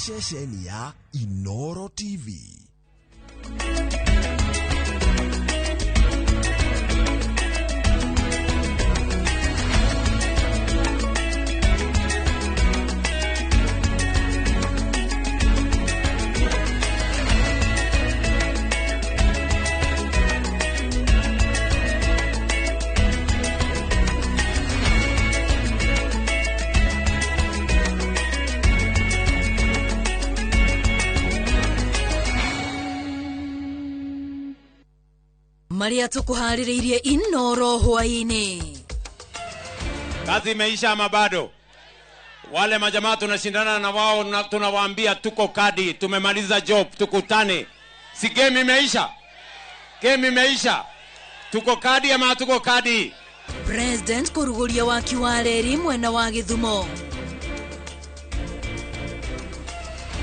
Ceceni ya Inoro TV. Maria tukuharĩrĩirie Inoro hwaĩ-inĩ. Kazi imeisha ama bado? Wale majamaa tunashindana na wao na tunawaambia tuko kadi, tumemaliza job, tukutane. Si game imeisha? Game imeisha. Tuko kadi ama tuko kadi? President kũrugũria waki wa reri mwena wa Gĩthumo.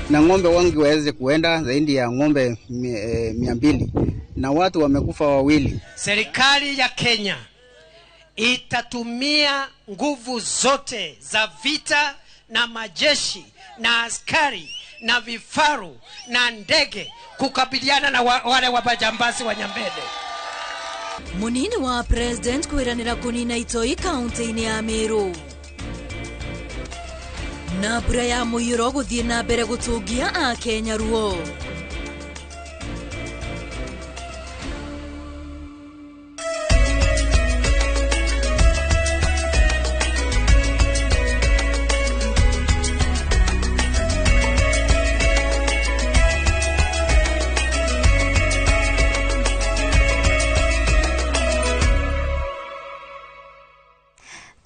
Na ng'ombe wangi waweze kuenda zaidi ya ng'ombe 200 na watu wamekufa wawili. Serikali ya Kenya itatumia nguvu zote za vita na majeshi na askari na vifaru na ndege kukabiliana na wale wabajambazi wa Nyambene. Munini wa President kwiranira kunina itoi kaunti-inĩ ya Meru. Na mbura ya mũiyũro gũthiĩ na mbere gũtũngia Akenya ruo.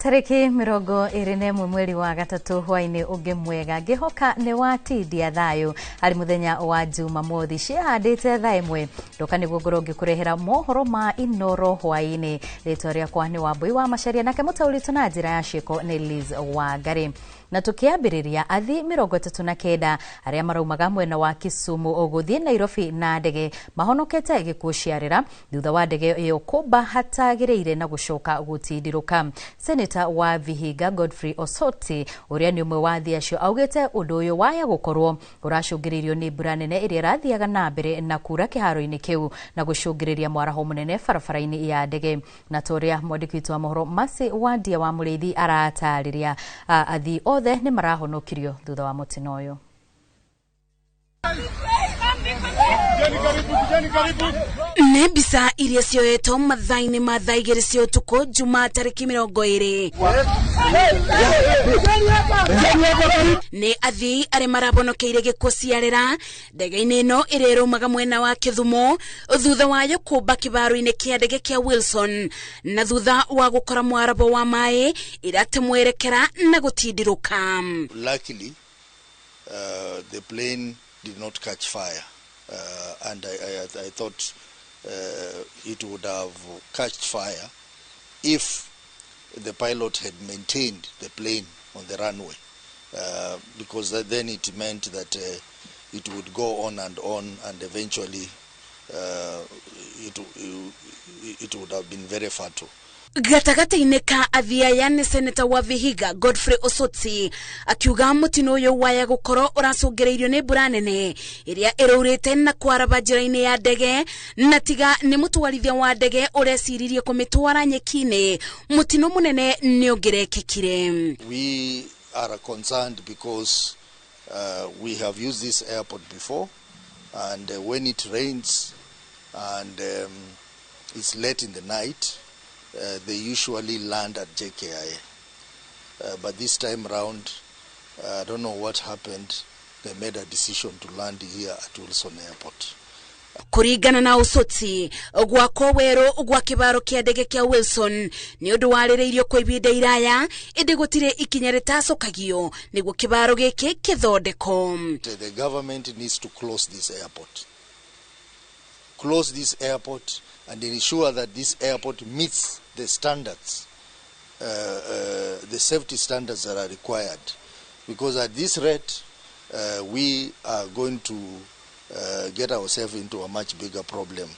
Tariki 21 mweri wa gatatu hwaini ungi mwega ngihoka ni watindia thayo ari muthenya wa Jumamothi ciahandite thaa ĩmwe ndoka niguo ngorwo ngikurehera mohoro ma Inoro hwaini. Ritwa riakwa ni Wambui wa Macharia nake mutauritu na njira ya ciiko ni Liz Wangari. Na tukiambiriria athi 39 aria maraumaga mwena wa Kisumu uguthie Nairobi na ndege mahonokete gikuo ciarira thutha wa ndege iyo kumba hatagiriire na gucoka gutindiruka. Senator wa Vihiga Godfrey Osoti uria ni umwe wa athi acio augite undu uyu waya gukorwo uracungiririo ni mbura nene iria irathiaga na mbere na kura kiharo-ini kiu na gucungiriria mwaraho munene barabara-ini ya ndege. Na toria mwandiki witu wa mohoro Masi Wandia wa Muriithi aratariria athi othe nĩ marahonokirio thutha wa mũtino ũyũ. Nĩ mbica iria cioetwo mathaa-inĩ ma thaa igĩrĩ cia ũtukũ Jumaa tarĩki 20. Nĩ athii arĩa marabonokeire gĩkuũ ciarĩra ndege-inĩ ĩno ĩrĩa ĩraumaga mwena wa Kĩthumo thutha wayo kũmba kĩbaro-inĩ kĩa ndege kĩa Wilson na thutha wa gũkora mwarabo wa maĩ ĩrate mwerekera na gũtindirũka. Luckily, the plane did not catch fire, and I thought it would have catched fire if the pilot had maintained the plane on the runway, because then it meant that it would go on, and eventually it would have been very fatal. Gatagatĩ-inĩ ka athii aya nĩ Seneta wa Vihiga Godfrey Osotsi akiuga mũtino ũyũ waya gũkorwo ũracũngĩrĩirio nĩ mbura nene ĩrĩa ĩraurĩte na kwaraba njĩra-inĩ ya ndege na tiga nĩ mũtwarithia wa ndege ũreciririe kũmĩtwara nyeki-inĩ mũtino mũnene nĩ ũngĩrekĩkire. We are concerned because we have used this airport before, and when it rains and it's late in the night, they usually land at JKIA. But this time round, I don't know what happened. They made a decision to land here at Wilson Airport. Kuringana na Osotsi gwakwo werũ gwa kĩbaro kĩa ndege kĩa Wilson nĩ ũndũ warĩrĩirio kwa ihinda iraya ĩndĩ gũtirĩ ikinya rĩtacokagio nĩguo kĩbaro gĩkĩ kĩthondekwo. The government needs to close this airport. Close this airport and ensure that this airport meets the standards, the safety standards that are required. Because at this rate, we are going to get ourselves into a much bigger problem.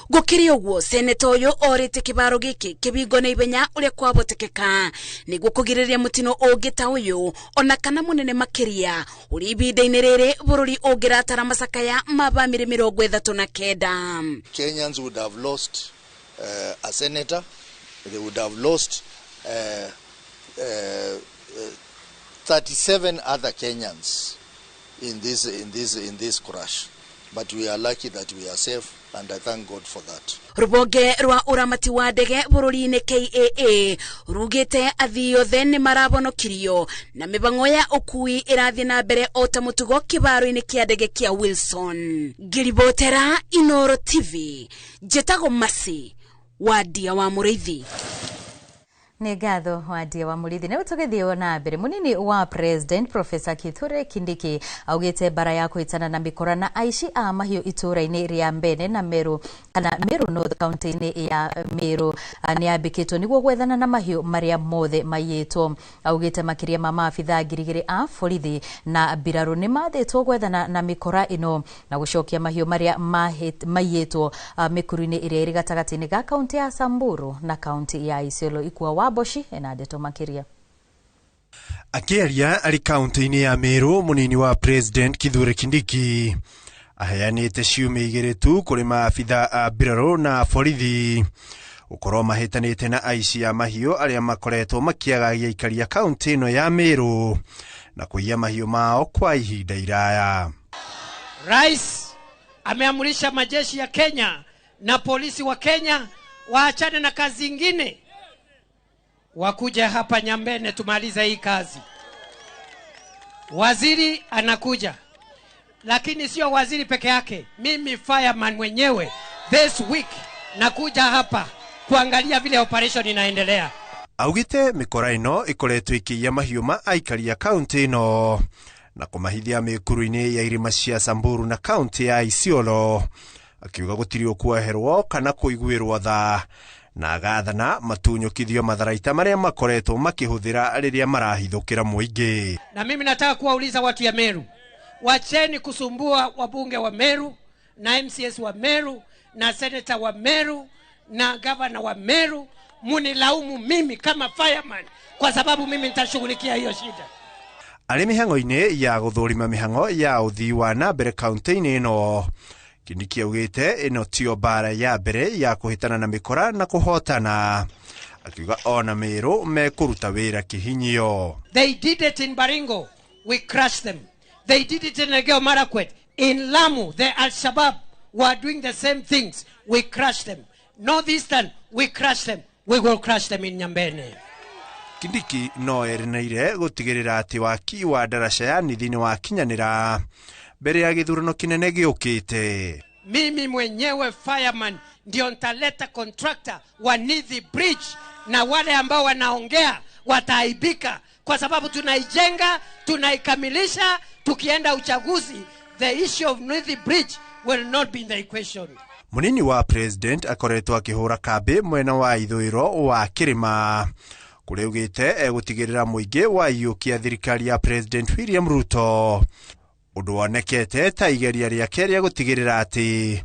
Gukiri uguo seneta uyu orite kibaro giki kibingo na ibenya uria kwabotekeka niguo kugiriria mutino ungi ta uyu ona kana munene makiria uri ibinda-ini riri bururi ungiratara macakaya ma bamiri 39. Kenyans would have lost a senator, they would have lost 37 other Kenyans in this crash. But we are lucky that we are safe, and I thank God for that. Rubonge rwa uramati wa ndege bururi-ini KAA rugite athii othe ni marabonokirio na mibango ya ukui irathie na mbere o ta mutugo kibaro-ini kia ndege kia Wilson. Ngiribotera Inoro TV, njĩtagwo Masi Wandia wa Mũrĩithi. Nĩ ngatho Wandia wa Mũrĩithi. Na tũgĩthiĩ na mbere, mũnini wa President Professor Kithure Kindiki augĩte bara ya kũhĩtana na mĩkora na aici a mahiũ itũũra-inĩ rĩa Mbene na Meru kana Meru North kaunti-inĩ ya Meru nĩ yambĩkĩtwo nĩguo gwethana na mahiũ marĩa mothe maiyĩtwo. Augĩte makĩria ma maabithaa 2,000 a borithi na mbirarũ nĩ mathĩtwo gwethana na mĩkora ĩno na gũcokia mahiũ marĩa maiyĩtwo mĩkuru-inĩ ĩrĩa ĩrĩ gatagatĩ-inĩ ga kaunti ya Samburu na kaunti ya Isiolo. Ikua wa Boshi ena ndeto makiria. Akiaria ari kaunti-inĩ ya Meru, munini wa President Kithure Kindiki aheanĩte ciumia igĩrĩ tu kũrĩ maabithaa a mbirarũ na borithi gũkorwo mahĩtanĩte na aici a mahiũ arĩa makoretwo makĩagagia aikaria kaunti ĩno ya Meru na kũiya mahiũ mao kwa ihinda iraya. Rais ameamrisha majeshi ya Kenya na polisi wa Kenya waachane na kazi ingine, wakuja hapa Nyambene tumalize hii kazi. Waziri anakuja, lakini sio waziri peke yake. Mimi fireman mwenyewe this week nakuja hapa kuangalia vile operation inaendelea. Augite mikora ino ikoretwo ikiiya mahiũ ma aikaria kaunti ino na kũmahithia mĩkuru-inĩ ya irĩma cia Samburu na kaunti ya Isiolo, akiuga gũtirĩ ũkuoherwo kana kũiguĩrwo tha na agathana matunyũkithio matharaita marĩa makoretwo makĩhũthĩra rĩrĩa marahithũkĩra mũingĩ. Na mimi nataka kuwauliza watu ya Meru, wacheni kusumbua wabunge wa Meru na MCS wa Meru na senator wa Meru na governor wa Meru. Munilaumu mimi kama fireman kwa sababu mimi nitashughulikia hiyo shida. Arĩ mĩhang'o-inĩ ya gũthũrima mĩhang'o ya ũthii wa na mbere kaunti-inĩ ĩno, Kindiki augĩte ĩno tiyo mbara ya mbere ya kũhĩtana na mĩkora na kũhotana, akiuga ona Meru mekũruta wĩra kĩhinyio. They did it in Baringo, we crushed them. They did it in Elgeyo Marakwet. In Lamu, the Al-Shabaab were doing the same things, we crushed them. Northeastern, we crushed them. We will crush them in Nyambene. Kindiki no eranĩire gũtigĩrĩra atĩ waki wa ndaraca ya Nithi nĩ wakinyanĩra mbere ya gĩthurano kĩnene gĩũkĩte. Mimi mwenyewe fireman ndio nitaleta contractor wa Nithi Bridge, na wale ambao wanaongea wataaibika kwa sababu tunaijenga, tunaikamilisha. Tukienda uchaguzi, the issue of Nithi Bridge will not be in the equation. Munini wa President akoretwo akĩhũra kambĩ mwena wa ithũĩro wa kĩrĩma kũrĩa augĩte egũtigĩrĩra mũingĩ waiyũkia thirikari ya President William Ruto, ũndũ wonekete ta igeria rĩake rĩa gũtigĩrĩra atĩ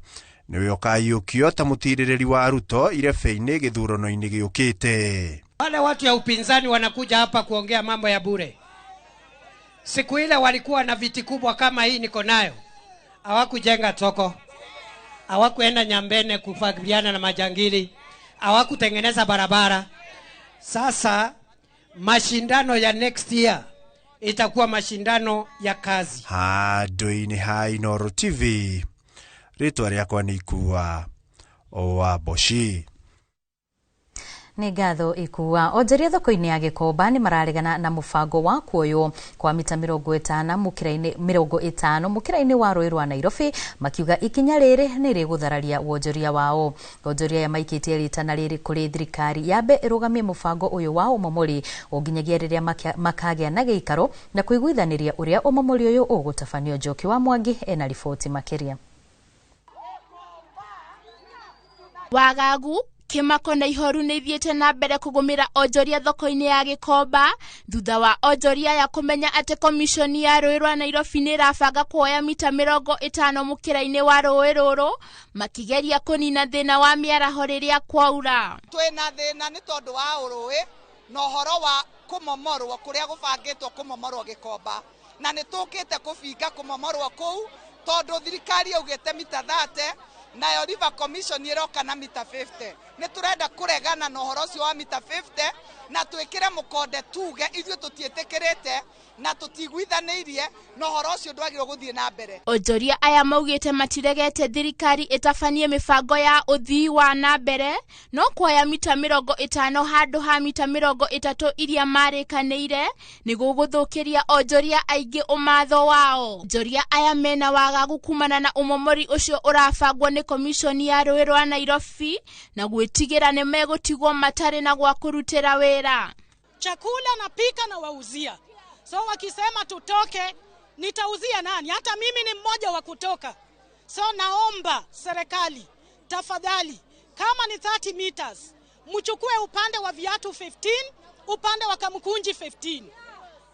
nĩwe ũkaiyũkio ta mũtirĩrĩri wa Ruto irebe-inĩ gĩthurano-inĩ gĩũkĩte. Wale watu ya upinzani wanakuja hapa kuongea mambo ya bure. Siku ile walikuwa na viti kubwa kama hii niko nayo, hawakujenga soko, hawakuenda Nyambene kufagiliana na majangili, hawakutengeneza barabara. Sasa mashindano ya next year itakuwa mashindano ya kazi. Handũ-inĩ ha Inoro TV, rĩtwa rĩakwa nĩ Ikua wa Boshi. Nĩ ngatho Ikua. Onjoria thoko-inĩ ya Gĩkomba nĩ mararegana na mũbango wa kuoywo kwa mita 50 mũkĩra-inĩ 50 mũkĩra-inĩ wa rũĩ rwa Nairobi, makiuga ikinya rĩrĩ nĩ rĩgũthararia wonjoria wao. Onjoria aya maikĩtie rĩtana rĩrĩ kũrĩ thirikari yambe ĩrũgamie mũbango ũyũ wa ũmomori ũnginyagia rĩrĩa makagĩa na gĩikaro na kũiguithanĩria ũrĩa ũmomori ũyũ ũgũtabanio. Njoki wa Mwangi ena riboti makĩria. Wagagu Kĩmako na ihoru nĩ ithiĩte na mbere kũgũmĩra onjoria thoko-inĩ ya Gĩkomba thutha wa onjoria aya kũmenya atĩ komishoni ya rũĩ rwa Nairobi nĩ ĩrabanga kuoya mita 50 mũkĩra-inĩ wa rũĩ rũrũ makĩgeria kũnina thĩna wa mĩaraho rĩrĩa kwaura. Twĩna thĩna nĩ tondũ wa rũĩ na ũhoro wa kũmomorwo kũrĩa gũbangĩtwo kũmomorwo Gĩkomba, na nĩ tũkĩte kũbinga kũmomorwo kũu tondũ thirikari yaugĩte mita 30 nayo River Commission ĩroka na mita 50. Nĩ tũrenda kũregana na ũhoro ũcio wa mita 50 na twĩkĩre mũkonde tuge ithuĩ tũtiĩtĩkĩrĩte na tũtiguithanĩirie na ũhoro ũcio ndwagĩrĩirwo gũthiĩ na mbere. Onjoria aya maugĩte matiregete thirikari ĩtabanie mĩbango ya ũthii wa na mbere no kuoya mita 50 handũ ha mita 30 iria marĩkanĩire nĩ gũgũthũkĩria onjoria aingĩ ũmatho wao. Onjoria aya mena wagagu kumana na ũmomori ũcio ũrabangwo nĩ komishoni ya rũĩ rwa Nairobi na gwĩtigĩra nĩ megũtigwo matarĩ na gwa kũrutĩra wĩra. Chakula napika na wauzia, so wakisema tutoke nitauzia nani? Hata mimi ni mmoja wa kutoka. So naomba serikali tafadhali, kama ni 30 meters mchukue upande wa viatu 15, upande wa Kamkunji 15.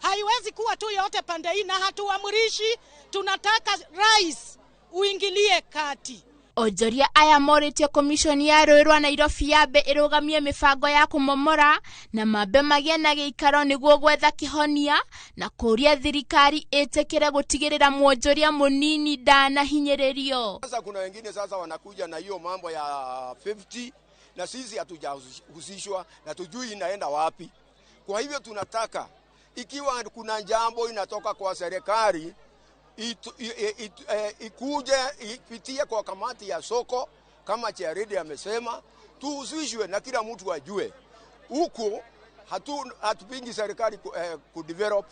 Haiwezi kuwa tu yote pande hii, na hatuamrishi, tunataka rais uingilie kati. Onjoria aya morĩtie komishoni ya rũĩ rwa Nairobi yambe ĩrũgamie mĩbango ya kũmomora na mambe magĩe na gĩikaro nĩguo gwetha kĩhonia na kũũria thirikari ĩtĩkĩre gũtigĩrĩra mwonjoria mũnini ndanahinyĩrĩrio. Sasa kuna wengine sasa wanakuja na hiyo mambo ya 50 na sisi hatujahusishwa na tujui inaenda wapi. Kwa hivyo tunataka ikiwa kuna jambo inatoka kwa serikali ikuje ipitie kwa kamati ya soko kama Chiaredi amesema, tuhusishwe na kila mtu ajue. Huko hatupingi serikali kudevelop.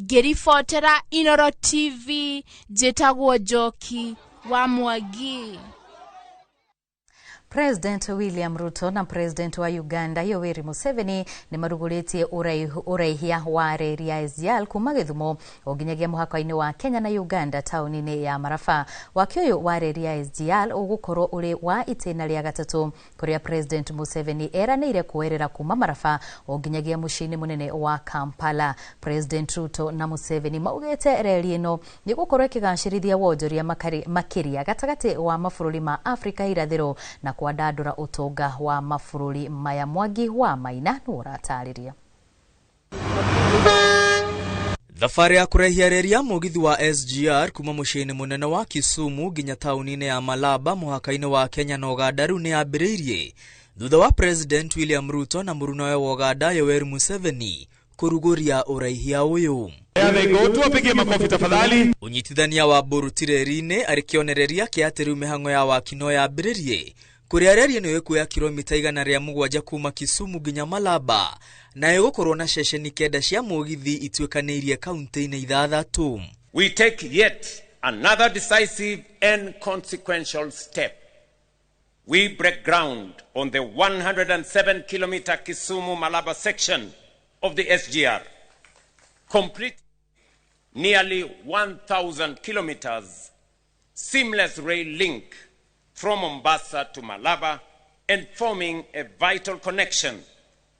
Ngĩribotera Inoro TV, njĩtagwo Njoki wa Mwangi. President William Ruto na President wa Uganda Yoweri Museveni nĩ marugũrĩtie ũraihia wa reri ya SGR kuma Gĩthumo o nginyagia mũhaka-inĩ wa Kenya na Uganda taũni-inĩ ya Maraba. Waki ũyũ wa reri ya SGR ũgũkorwo ũrĩ wa itĩna rĩa gatatũ kũrĩa President Museveni eranĩire kuoerera kuma Maraba o nginyagia mũciĩ-inĩ mũnene wa Kampala. President Ruto na Museveni maugĩte reri ĩno nĩ gũkorwo ĩkĩgacĩrithia wonjoria makĩria gatagatĩ wa mabũrũri ma Afrika irathĩro na kwandandũra ũtonga wa mabũrũri maya. Mwangi wa Maina nĩ ũratarĩria. Thabarĩ ya kũraihia reri ya mũgithi wa SGR kuma mũciĩ-inĩ mũnene wa Kisumu nginya taũni-inĩ ya Malaba mũhaka-inĩ wa Kenya na Uganda rĩu nĩ yambĩrĩirie thutha wa President William Ruto na mũrunawe wa Uganda Yoweri Museveni kũrugũria ũraihia ũyũ. Tuwapigie makofi tafadhali. Ũnyitithania wa mbũrũti reri-inĩ arĩ kĩonereria kĩa atĩ rĩu mĩhang'o ya waki no yambĩrĩrie kũrĩa reri ĩno ĩkuoya kilomita 107 kuma Kisumu nginya Malaba na ĩgũkorwo na ceceni 9 cia mũgithi ituĩkanĩirie kaunti-inĩ 6. We take yet another decisive and consequential step. We break ground on the 107 kilometer Kisumu Malaba section of the SGR, complete nearly 1,000 kilometers seamless rail link from Mombasa to Malaba and forming a vital connection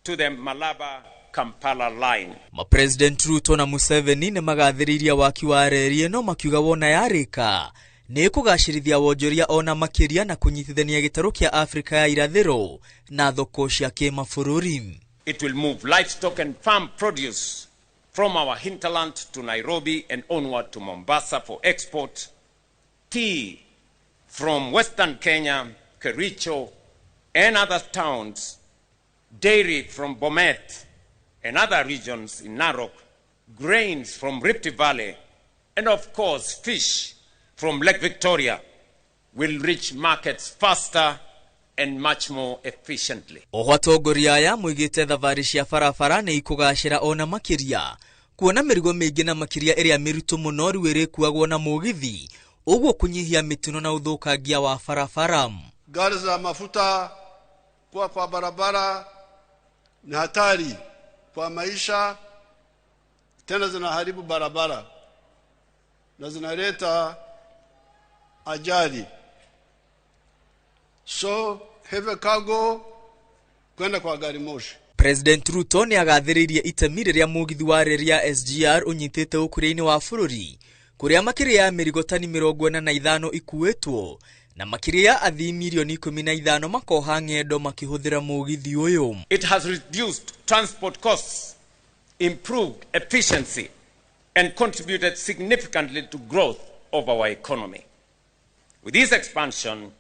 to the Malaba-Kampala line. Ma President Ruto na Museveni nĩ magathĩrĩirie waki wa reri ĩno makiuga wona yarĩka nĩ ĩkũgacĩrithia wonjoria ona makĩria na kũnyitithania gĩtarũ kĩa Afrika ya irathĩro na thoko cia kĩmabũrũri. It will move livestock and farm produce from our hinterland to Nairobi and onward to Mombasa for export, tea from Western Kenya, Kericho, and other towns, dairy from Bomet and other regions in Narok, grains from Rift Valley, and of course fish from Lake Victoria will reach markets faster and much more efficiently. Oho atongoria aya moigĩte thabarĩ cia barabara nĩ ikũgacĩra ona makĩria kuona mĩrigo mĩingĩ na makĩria ĩrĩa mĩritũ mũno rĩu ĩrĩkuagwo na mũgithi, ũguo kũnyihia mĩtino na ũthũkangia wa barabara. Gari za mafuta kuwa kwa barabara ni hatari kwa maisha, tena zinaharibu barabara na zinaleta ajali. So heavy cargo kwenda kwa gari moshi. President Ruto nĩ agathĩrĩirie itemi rĩrĩa mũgithi wa reri ya SGR ũnyitĩte ũkũria-inĩ wa bũrũri kũrĩa makĩria ya mĩrigo tani 45 ikuĩtwo na makĩria ya athii mirioni 15 makoha ng'endo makĩhũthĩra mũgithi ũyũ. It has reduced transport costs, improved efficiency and contributed significantly to growth of our economy. With this expansion,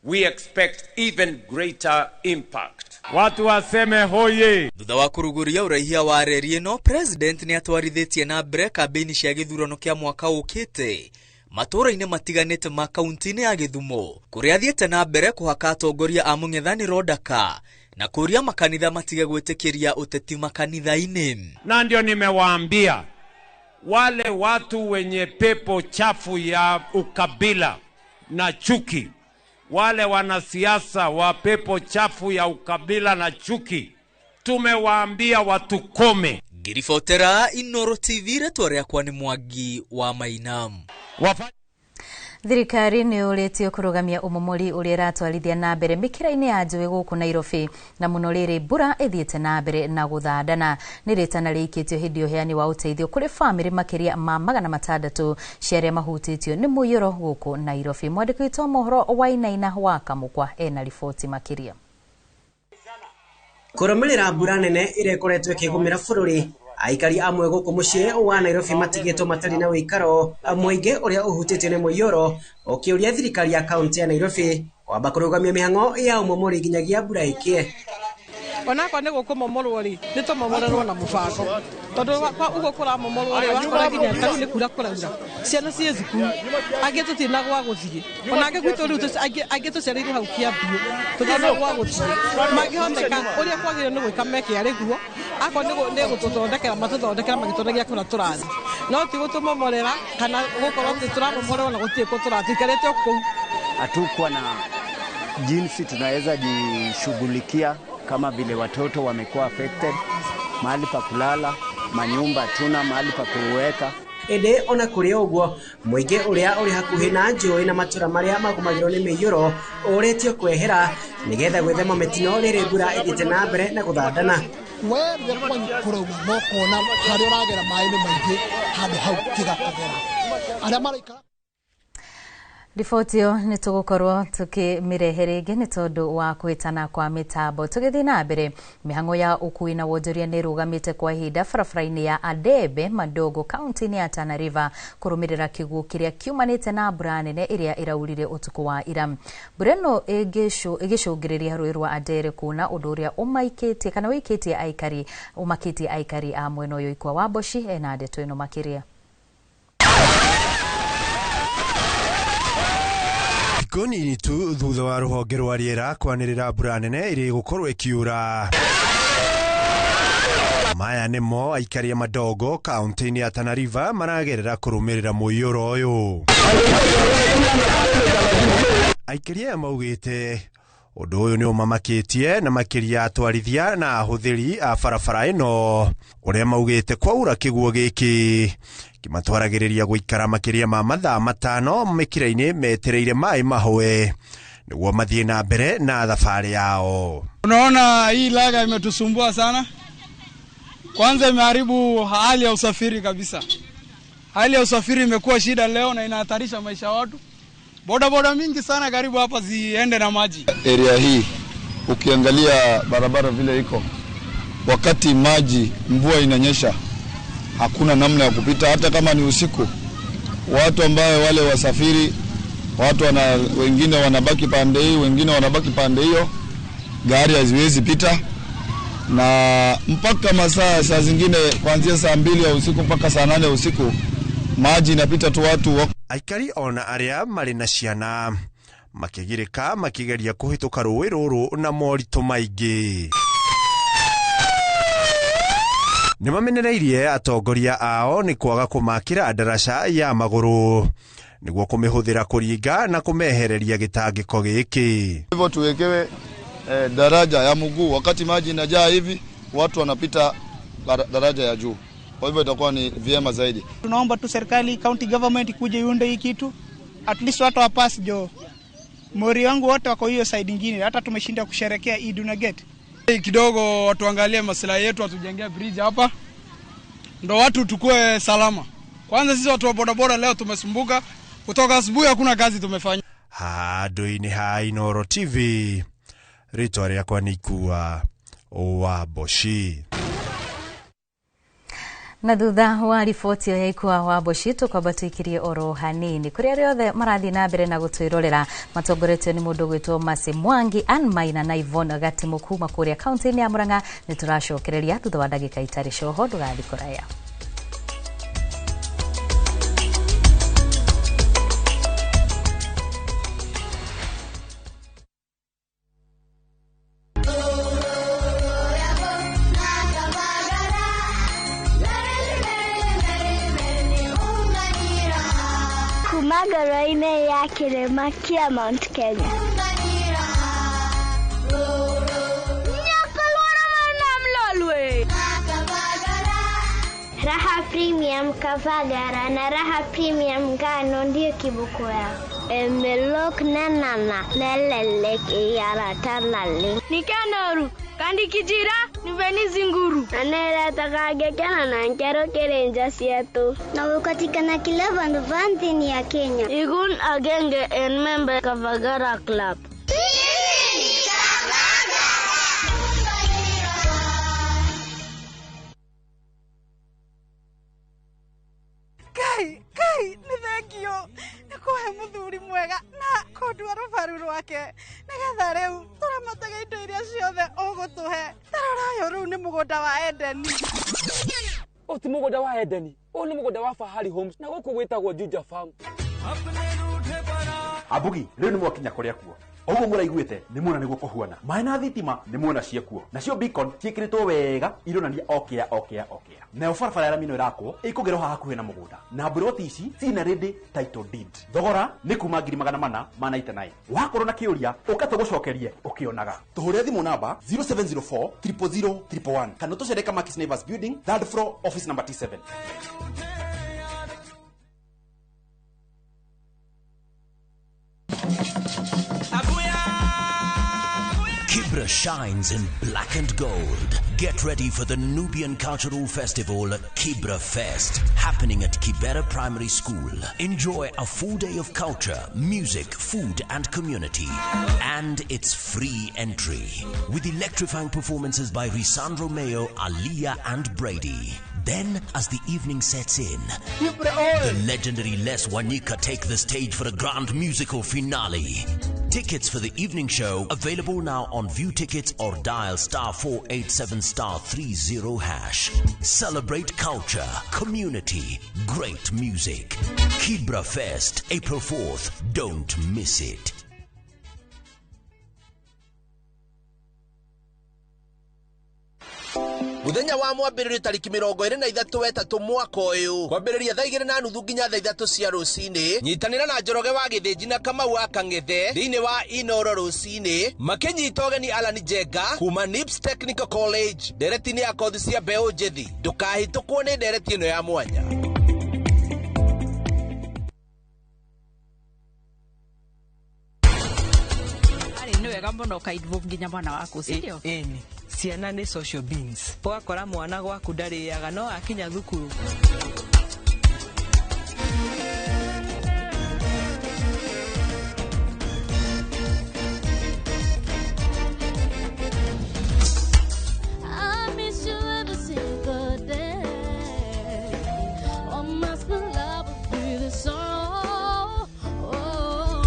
we expect even greater impact. Watu waseme hoye. Thutha wa kũrugũria ũraihia wa reri ĩno, President nĩ atwarithĩtie na mbere kambĩini cia gĩthurano kĩa mwaka ũkĩte matũũra-inĩ matiganĩte ma kaunti-inĩ ya Gĩthumo, kũrĩa athiĩte na mbere kũhaka atongoria a mũng'ethanĩro ndaka na kũria makanitha matige gwĩtĩkĩria ũteti makanitha-inĩ. Na ndio nimewaambia wale watu wenye pepo chafu ya ukabila na chuki, wale wanasiasa wa pepo chafu ya ukabila na chuki, tumewaambia watukome. Ngiribotera Inoro TV, rĩtwa rĩakwa nĩ Mwangi wa Maina. Thirikari nĩ ũrĩtio kũrũgamia ũmomori ũrĩa ĩratwarithia na mbere mĩkĩra-inĩ ya njũĩ gũkũ Nairobi, na mũno rĩrĩ mbura ĩthiĩte na mbere na gũthandana. Nĩ rĩtana rĩikĩtio hĩndĩ ya ũheani wa ũteithio kũrĩ bamĩrĩ makĩria ma 600 cia arĩa mahutĩtio nĩ mũiyũro gũkũ Nairobi. Mwandĩki witũ wa mohoro Wainaina wa Kamũkwa ena riboti makĩria. Kũrũmĩrĩra mbura nene ĩrĩa ĩkoretwo ĩkĩgũmĩra bũrũri, aikari amwe gũkũ mũciĩ wa Nairobi matigĩtwo matarĩ na ũikaro, mũingĩ ũrĩa ũhutĩtio nĩ mũiyũro ũkĩũria thirikari ya kaunti ya Nairobi kwamba kũrũgamia mĩhang'o ya ũmomori nginyagia mbura ĩkĩe. Onakorwo nĩ gũkũmomorwo rĩ, nĩ tũmomorerwo na mũbango, tondũ ũguo kũramomorwo rĩ, wakora nginya ta rĩu nĩ kura kũraura, ciana ciĩ thukuru, angĩ tũtirĩ na gwa gũthiĩ, ona angĩ gwitũ rĩu angĩ tũciarĩirwo hau Kĩambiũ, tũtirĩ na gwa gũthiĩ. Mangĩhoteka ũrĩa kwagĩrĩire nĩ gwĩka meke arĩ guo, akorwo nĩ gũtũthondekera matũthondekera magĩtũonagia kũrĩa tũrathiĩ, no ti gũtũmomorera kana gũkorwo atĩ tũramomorerwo na gũtirĩ kũ tũrathiĩ, tũikarĩte o kũu. Hatukuwa na jinsi tunaweza jishughulikia kama vile watoto wamekuwa affected, mahali pa kulala, manyumba tuna mahali pa kuweka. Ĩndĩ ona kũrĩ ũguo, mũingĩ ũrĩa ũrĩ hakuhĩ na njũĩ na matũra marĩa magũmagĩrwo nĩ mĩiyũro ũrĩtio kwehera nĩgetha gwĩthema mĩtino rĩrĩ mbura ĩthiĩte na mbere na gũthandana. We rĩrĩa kwanyu kũraura no kona harĩa ũragera maĩ nĩ maingĩ, handũ hau tiga kũgera. Arĩa maraikara. Riboti ĩyo nĩ tũgũkorwo tũkĩmĩrehe rĩngĩ nĩ tondũ wa kũhĩtana kwa mĩtambo. Tũgĩthiĩ na mbere, mĩhang'o ya ũkui na wonjoria nĩ ĩrũgamĩte kwa ihinda barabara-inĩ ya Adebe Madogo kaunti-inĩ ya Tana River kũrũmĩrĩra kĩguũ kĩrĩa kiumanĩte na mbura nene ĩrĩa ĩraurire ũtukũ wa ira. Mbura ĩno ĩgĩcũngĩrĩria rũĩ rwa Adere kuna, ũndũ ũrĩa ũmaikĩtie kana wĩikĩtie aikari ũmakĩtie aikari a mwena ũyũ. Ikwa wa Mboci ena ndeto ĩno makĩria. Thikũ nini tu thutha wa rũhonge rwa rĩera kwanĩrĩra mbura nene ĩrĩa ĩgũkorwo ĩkiura. Maya nĩmo aikari a Madogo kaunti-inĩ ya Tana River maragerera kũrũmĩrĩra mũiyũro ũyũ. Aikari aya maugĩte ũndũ ũyũ nĩ ũmamakĩtie na makĩria atwarithia na ahũthĩri a barabara ĩno, ũrĩa maugĩte kwaura kĩguũ gĩkĩ kĩmatwaragĩrĩria gũikara makĩria ma mathaa 5 mĩkĩra-inĩ metereire maĩ mahũe nĩguo mathiĩ na mbere na thabarĩ yao. Unaona hii laga imetusumbua sana. Kwanza imeharibu hali ya usafiri kabisa. Hali ya usafiri imekuwa shida leo na inahatarisha maisha ya watu. Boda boda mingi sana karibu hapa ziende na maji. Area hii ukiangalia barabara vile iko, wakati maji mvua inanyesha hakuna namna ya kupita, hata kama ni usiku. Watu ambao wale wasafiri, watu wengine wanabaki pande hii, wengine wanabaki pande hiyo, gari haziwezi pita. Na mpaka masaa saa zingine kuanzia saa 2 ya usiku mpaka saa 8 ya usiku maji inapita tu watu. Aikari ona arĩa marĩ na ciana makĩgirĩka makĩgeria kũhĩtũka rũĩ rũrũ na moritũ maingĩ. Nĩ mamenereirie atongoria ao nĩ kwaga kũmakĩra ndaraca ya magũrũ nĩguo kũmĩhũthĩra kũringa na kũmehereria gĩtangĩko gĩkĩ. Hivyo tuwekewe daraja ya mguu, wakati maji inajaa hivi watu wanapita daraja ya juu. Kwa hivyo itakuwa ni vyema zaidi. Tunaomba tu serikali, county government ikuje iunde hii kitu. At least watu wapass jo. Mori wangu wote wako hiyo side nyingine, hata tumeshinda kusherekea Eid una get. Kidogo watuangalie maslahi yetu, watujengee bridge hapa ndo watu tukue salama. Kwanza sisi watu wa bodaboda leo tumesumbuka, kutoka asubuhi hakuna kazi tumefanya. Handũ-inĩ ha Inooro TV, rĩtwa rĩakwa nĩ Ikua wa Mboci. Na thutha wa riboti ĩyo ya Ikua wa Mboci, tũkwamba tũikirie oro hanini kũrĩ arĩa othe marathiĩ na mbere na gũtwĩrorera matongoretio nĩ mũndũ ũgwĩtwo Mercy Mwangi, Ann Maina na Yvonne Gatimu kuma kũrĩa kaunti-inĩ ya Murang'a. Nĩ tũracokereria thutha wa ndagĩka itarĩ coho, ndũgathiĩ kũraya. Kuma ngoro-inĩ ya kĩrĩma kĩa Mount Kenya. Raha Premium Kavagara na Raha Premium Ngano ndiyo kiboko yao. Emelok nanana nelelek iyaratalale. Nikanoru kandi kijira niveni zinguru. Aneretakagekena na nkero kirenja sietu. Na ukatikana kila vandu vanthini ya Kenya. Igun agenge en member Kavagara Club. Kai, kai, nĩ thengio nĩ kũhe mũthuri mwega na kũndua rũbaru rwake nĩgetha rĩu tũramataga indo iria ciothe ũgũtũhe. Tarora ũyũ rĩu nĩ mũgũnda wa Edeni. Ũyũ ti mũgũnda wa Edeni, ũyũ nĩ mũgũnda wa Fahari Homes na gũkũ gwĩtagwo Juja Farm. Abugi, rĩu nĩ mwakinya kũrĩa kuo. Oguo mũraiguĩte nĩ muona nĩguo kũhuana. Maĩ na thitima nĩ muona ciekuo. Nacio beacon ciĩkĩrĩtwo wega ironania okĩa okĩa okĩa. Nayo barabara ya rami ĩno ĩrakwo ĩkũgerwo haha hakuhĩ na mũgũnda. Na mburoti ici ciina ready title deed. Thogora nĩ kuma 499. Wakorwo na kĩũria ũka tũgũcokerie ũkĩonaga. Tũhũrĩre thimũ namba 0704 000 111 kana ũtũcere Kamakis Neighbors Building, third floor, office number T7. Kibra shines in black and gold. Get ready for the Nubian Cultural Festival, Kibra Fest, happening at Kibera Primary School. Enjoy a full day of culture, music, food, and community. And it's free entry. With electrifying performances by Risandro Mayo, Aliyah, and Brady. Then, as the evening sets in, the legendary Les Wanyika take the stage for a grand musical finale. Tickets for the evening show available now on View Tickets or dial *487 *30#. Celebrate culture, community, great music. Kibra Fest, April 4th. Don't miss it. Muthenya wa mwambĩrĩrio tarĩki 23 mwaka ũyũ kwambĩrĩria thaa 2:30 nginya thaa 3 cia rũcinĩ, nyitanĩra na Njoroge wa Gĩthĩnji na Kamau wa Kang'ethe thĩinĩ wa Inoro rũcinĩ makĩnyita ũgeni Alan Njenga kuma NIPS Technical College ndereti-inĩ ya kothi cia mbeũ njĩthĩ. Ndũkahĩtũkwo nĩ ndereti ĩno ya mwanya. Arĩ nĩ wega mũno ũka-involve nginya mwana waku, si ndio? Ĩni, ciana nĩ social beings. Ũgakora mwana gwaku ndarĩaga no akinya thukuru. I miss you every single day. Oh, my love will be the song. Oh.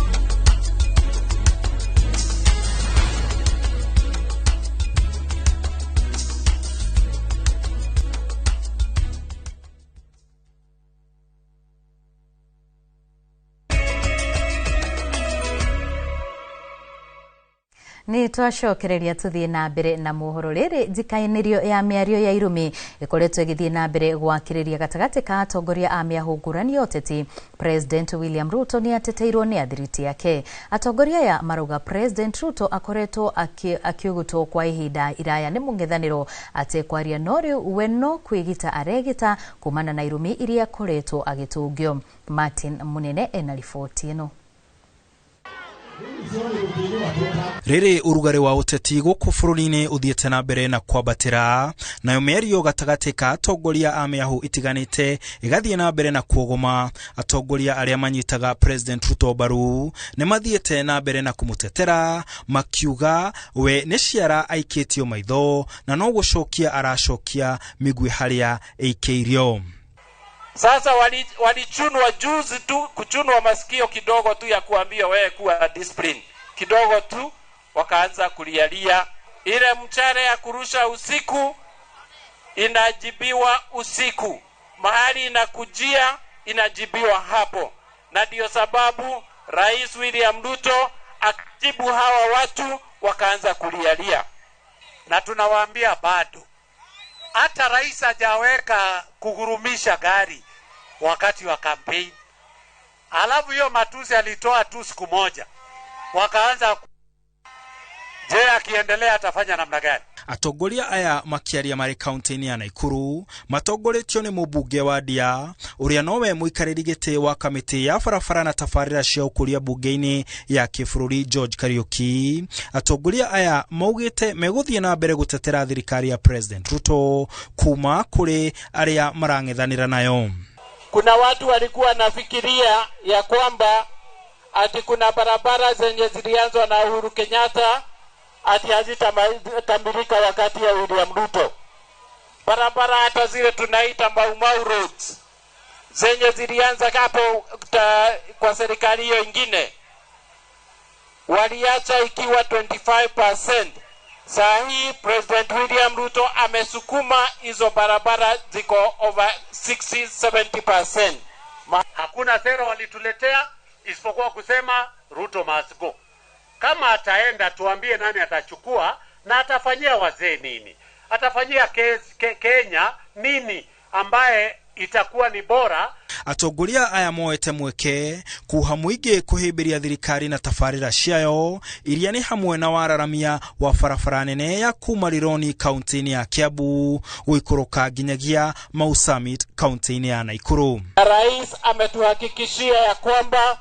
Nĩ twacokereria tũthiĩ na mbere na mohoro. Rĩrĩ njikainĩrio ya mĩario ya irumi ĩkoretwo ĩgĩthiĩ na mbere gwakĩrĩria gatagatĩ ka atongoria a mĩahũngũrani ya ũteti. President William Ruto nĩ ateteirwo nĩ athiriti ake. Atongoria aya marauga President Ruto akoretwo akiugutwo kwa ihinda iraya nĩ mũng'ethanĩro atekwaria, no rĩu we no kwĩgita aregita kumana na irumi iria akoretwo agĩtũngio. Martin Munene ena riboti ĩno. Rĩrĩ ũrugarĩ wa ũteti gũkũ bũrũri-inĩ ũthiĩte na mbere na kwambatĩra, nayo mĩario gatagatĩ ka atongoria a mĩahũ itiganĩte ĩgathiĩ na mbere na kuogoma. Atongoria arĩa manyitaga President Ruto mbaru nĩ mathiĩte na mbere na kũmũtetera, makiuga we nĩ ciara aikĩtio maitho na no gũcokia aracokia mĩguĩ harĩa ĩikĩirio. Sasa walichunwa juzi tu, kuchunwa masikio kidogo tu ya kuambia wewe kuwa discipline kidogo tu, wakaanza kulialia. Ile mchare ya kurusha usiku inajibiwa usiku, mahali inakujia inajibiwa hapo. Na ndio sababu Rais William Ruto akijibu hawa watu wakaanza kulialia. Na tunawaambia bado hata rais hajaweka kugurumisha gari wakati wa kampeni. Alafu hiyo matusi alitoa tu siku moja, wakaanza. Je, akiendelea atafanya namna gani? Atongoria aya makiaria marĩ kaunti-inĩ ya Naikuru matongoretio nĩ mũmbunge wa Ndia ũrĩa nowe mũikarĩri gĩtĩ wa kamĩtĩ ya barabara na tabarĩra cia ũkũria mbunge-inĩ ya kĩbũrũri George Kariuki. Atongoria aya maugĩte megũthiĩ na mbere gũtetera thirikari ya President Ruto kuma kũrĩ arĩa marang'ethanĩra nayo. Kuna watu walikuwa nafikiria ya kwamba ati kuna barabara zenye zilianzwa na Uhuru Kenyatta ati hazitakamilika wakati ya William Ruto. Barabara hata zile tunaita Mau Mau roads zenye zilianza hapo kwa serikali hiyo ingine waliacha ikiwa 25%. Saa hii President William Ruto amesukuma hizo barabara ziko over 60-70%. Hakuna sera walituletea isipokuwa kusema Ruto must go. Kama ataenda tuambie nani atachukua na atafanyia wazee nini, atafanyia Kenya nini ambaye itakuwa ni bora. Atongoria aya moete mweke kuha mũingĩ kũhĩmbĩria thirikari na tabarĩra ciayo iria nĩ hamwe na wararamia wa barabara nene ya kuma Rironi kaunti-inĩ ya Kiambu gũikũrũka nginyagia Mau Summit kaunti-inĩ ya Naikuru. Rais ametuhakikishia ya kwamba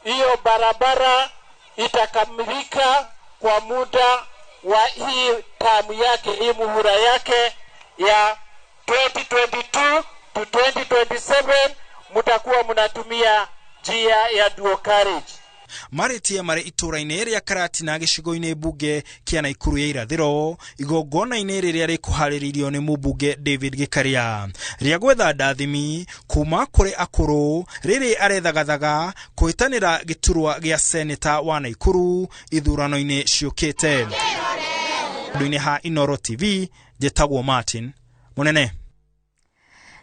hiyo barabara itakamilika kwa muda wa hii tamu yake, hii muhula yake ya 2022 to 2027, mtakuwa mnatumia njia ya dual carriage. Marĩtie marĩ itũra-inĩ rĩa Karatina gĩcigo-inĩ mbunge kĩa Naikuru ya irathĩro igongona-inĩ rĩrĩa rĩkũharĩrĩirio nĩ mũmbunge David Gĩkaria rĩa gwetha ndathimi kuma kũrĩ akũrũ rĩrĩ arethagathaga kũhĩtanĩra gĩturwa gĩa seneta wa Naikuru ithurano-inĩ ciũkĩte. Andũ-inĩ ha Inooro TV, njĩtagwo Martin Mũnene.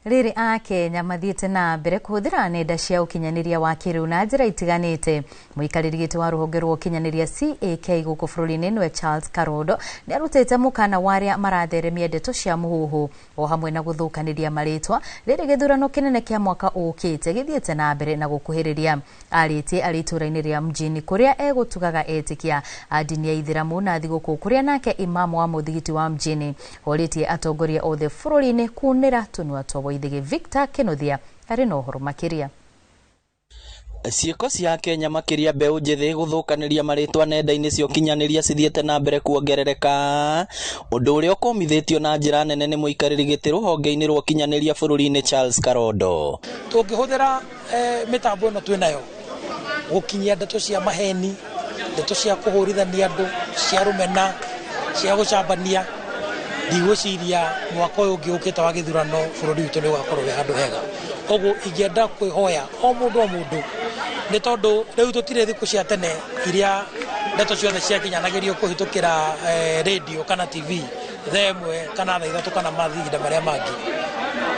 Rĩrĩ a Kenya mathiĩte na mbere kũhũthĩra nenda cia ũkinyanĩria wa kĩrĩu na njĩra itiganĩte. Mũikarĩri gĩtĩ wa rũhonge rwa ũkinyanĩria CAK gũkũ bũrũri-inĩ nĩwe Charles Karondo nĩ arutĩte mũkana wa arĩa maratheremia ndeto cia mũhuhu o hamwe na gũthũkanĩria marĩtwa rĩrĩ gĩthurano kĩnene kĩa mwaka ũkĩte gĩthiĩte na mbere na gũkuhĩrĩria. Arĩtie arĩ itũra-inĩ rĩa mjini kũrĩa egũtugaga etĩkia a ndini ya Ithĩramu na thigũkũ kũrĩa nake imamu wa mũthigiti wa mjini orĩtie atongoria othe bũrũri-inĩ kunĩra tũnua twa Ithigi. Victor Kenothia arĩ na ũhoro makĩria. Ciĩko cia Kenya makĩria mbeũ njĩthĩ gũthũkanĩria marĩtwa nenda-inĩ cia ũkinyanĩria cithiĩte na mbere kuongerereka, ũndũ ũrĩa ũkũmithĩtio na njĩra nene nĩ mũikarĩri gĩtĩ rũhonge-inĩ rwa ũkinyanĩria bũrũri-inĩ Charles Karondo. Tũngĩhũthĩra mĩtambo ĩno twĩnayo gũkinyia ndeto cia maheni, ndeto cia kũhũrithania andũ, cia rũmena, cia gũcambania, ndigwĩciria mwaka ũyũ ũngĩ ũkĩte wa gĩthurano bũrũri witũ nĩ ũgakorwo wĩ handũ hega. Koguo ingĩenda kwĩhoya o mũndũ nĩ tondũ rĩu tũtirĩ thikũ cia tene iria ndeto ciothe ciakinyanagĩrio kũhĩtũkĩra radio kana TV thaa ĩmwe kana thaa ithatũ kana mahinda marĩa mangĩ.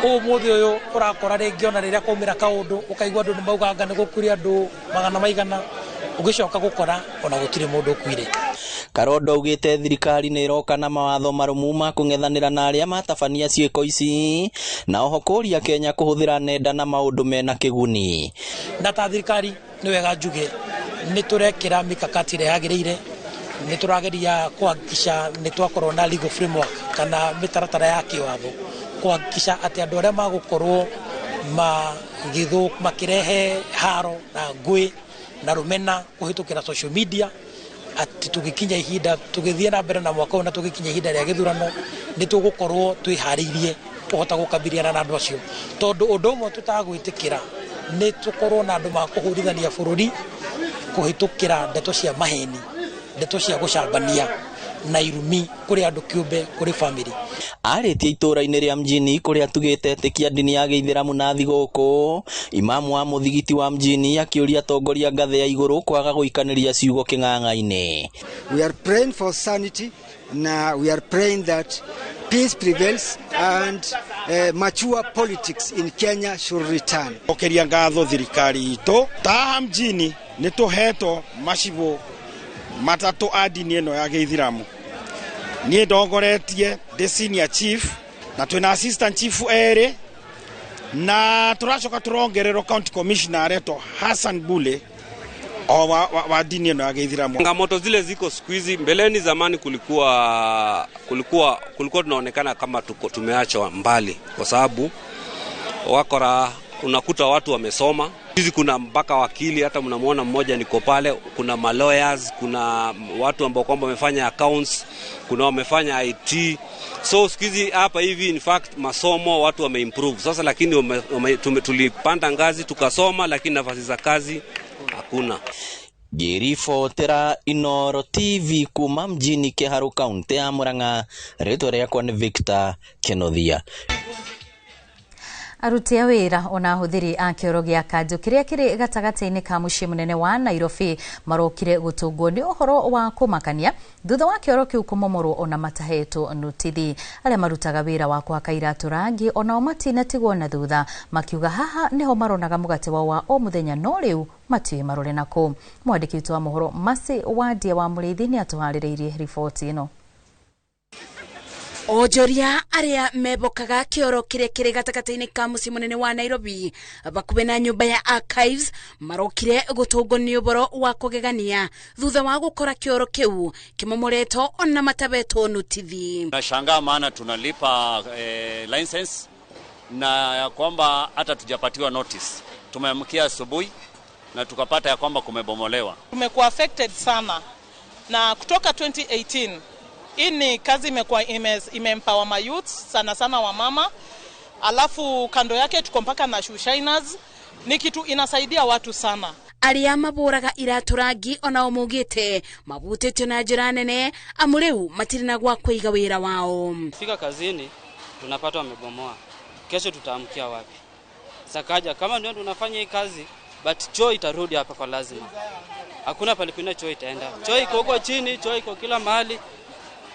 Ũmũthĩ ũyũ ũrakora rĩngĩ ona rĩrĩa kwaumĩra kaũndũ ũkaigua andũ nĩ mauganga nĩ gũkuire andũ magana maigana, ũgĩcoka gũkora ona gũtirĩ mũndũ ũkuire. Karondo augĩte thirikari nĩ ĩroka na mawatho marũmu ma kũng'ethanĩra na arĩa matabania ciĩko ici na oho kũria Kenya kũhũthĩra nenda na maũndũ mena kĩguni. Na ta thirikari nĩ wega njuge nĩ tũrekĩra mikakati ĩrĩa yagĩrĩire, nĩ tũrageria kũhakikisha nĩ twakorwo na legal framework kana mĩtaratara ya kĩwatho kũhakikisha atĩ andũ arĩa magũkorwo makĩrehe haro na ngũĩ na rũmena kũhĩtũkĩra social media atĩ tũgĩkinya ihinda tũgĩthiĩ na mbere na mwaka ũyũ na tũgĩkinya ihinda rĩa gĩthurano nĩ tũgũkorwo twĩharĩirie kũhota gũkabiliana na andũ acio tondũ ũndũ ũmwe tũtagwĩtĩkĩra nĩ tũkorwo na andũ makũhũrithania bũrũri kũhĩtũkĩra ndeto cia maheni, ndeto cia gũcambania na irumi kũrĩ andũ kĩũmbe, kũrĩ family. Arĩtie itũra-inĩ rĩa mjini kũrĩa tugĩte etĩkia ndini ya gĩithĩramu na thigũkũ, imamu wa mũthigiti wa mjini akĩũria atongoria ngathĩ ya igũrũ kwaga gũikanĩria ciugo kĩng'ang'a-inĩ. We are praying for sanity na we are praying that peace prevails and mature politics in Kenya should return. Okeria ngatho thirikari itũ taha mjini nĩ tũhetwo macibũ matatũ a ndini ĩno ya gĩithĩramu. Niĩ ndongoretie ndĩ senior chief na twĩna assistant chief erĩ na tũracoka tũrongererwo county commissioner aretwo Hassan Bule o wa dini ĩno ya gĩithĩramu. Changamoto zile ziko siku hizi, mbeleni zamani kulikuwa tunaonekana kama tuko tumeachwa mbali kwa sababu wakora unakuta watu wamesoma. Hizi kuna mpaka wakili, hata mnamuona mmoja niko pale, kuna lawyers, kuna watu ambao kwamba wamefanya accounts, kuna wamefanya IT. So siku hizi hapa hivi in fact masomo watu wameimprove. Sasa lakini tulipanda ngazi tukasoma, lakini nafasi za kazi hakuna. Ngĩribotera Inooro TV kuma mjini Kiharu kaunti ya Murang'a, rĩtwa rĩakwa nĩ Victor Kenothia. Aruti a wĩra ona ahũthĩri a kĩoro gĩa kanjũ kĩrĩa kĩrĩ gatagatĩ-inĩ ka mũciĩ mũnene wa Nairobi marokire gũtũngwo nĩ ũhoro wa kũmakania thutha wa kĩoro kĩu kũmomorwo ona matahetwo notithi. Arĩa marutaga wĩra wa kũhaka iratũ rangi onao matinatigwo na thutha, makiuga haha nĩho maronaga mũgate wao wa o mũthenya no rĩu matiũĩ marore nakũ. Mwandĩki witũ wa mohoro Mercy Wandia wa Mũrĩithi nĩatũharĩrĩirie riboti ĩno. Onjoria arĩa mebokaga kĩoro kĩrĩa kĩrĩ gatagatĩ-inĩ ka mũciĩ mũnene wa Nairobi bakuhĩ na nyũmba ya Archives marokire gũtũngwo nĩ ũhoro wa kũgegania thutha wa gũkora kĩoro kĩu kĩmomoretwo ona matabetwo notithi. Nashangaa maana tunalipa license na ya kwamba hata tujapatiwa notice. Tumeamkia asubuhi na tukapata ya kwamba kumebomolewa. Tumekuwa affected sana na kutoka 2018 hii ni kazi imekuwa imeempower my youth sana sana wa mama. Alafu kando yake tuko mpaka na shoe shiners, ni kitu inasaidia watu sana. Arĩa mabũraga iratũ rangi onao maugĩte mabutĩtio na njĩra nene amu rĩu matirĩ na gwa kũiga wĩra wao. Fika kazini tunapata wamebomoa. Kesho tutaamkia wapi? Sakaja kama ndio tunafanya hii kazi, but choo itarudi hapa kwa lazima. Hakuna pale kwingine choo itaenda. Choo iko huko chini, choo iko kila mahali.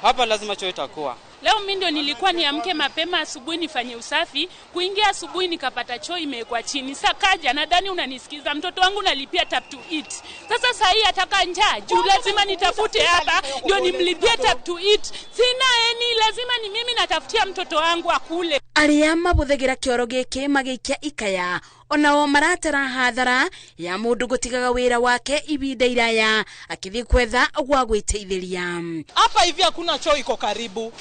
Hapa lazima choo itakuwa. Leo mimi ndio nilikuwa niamke mapema asubuhi nifanye usafi, kuingia asubuhi nikapata choo imewekwa chini. Sakaja, nadhani unanisikiza, mtoto wangu nalipia tap to eat. Sasa saa hii ataka njaa, juu lazima nitafute hapa ndio nimlipie tap to eat. Sina eni, lazima ni mimi natafutia mtoto wangu akule. Arĩa mabũthagĩra kĩoro gĩkĩ magĩikia ikaya onao maratara hathara ya mũndũ gũtigaga wĩra wake ibinda iraya akĩthiĩ kwetha gwa gwĩteithĩria. Hapa hivi hakuna choo iko karibu.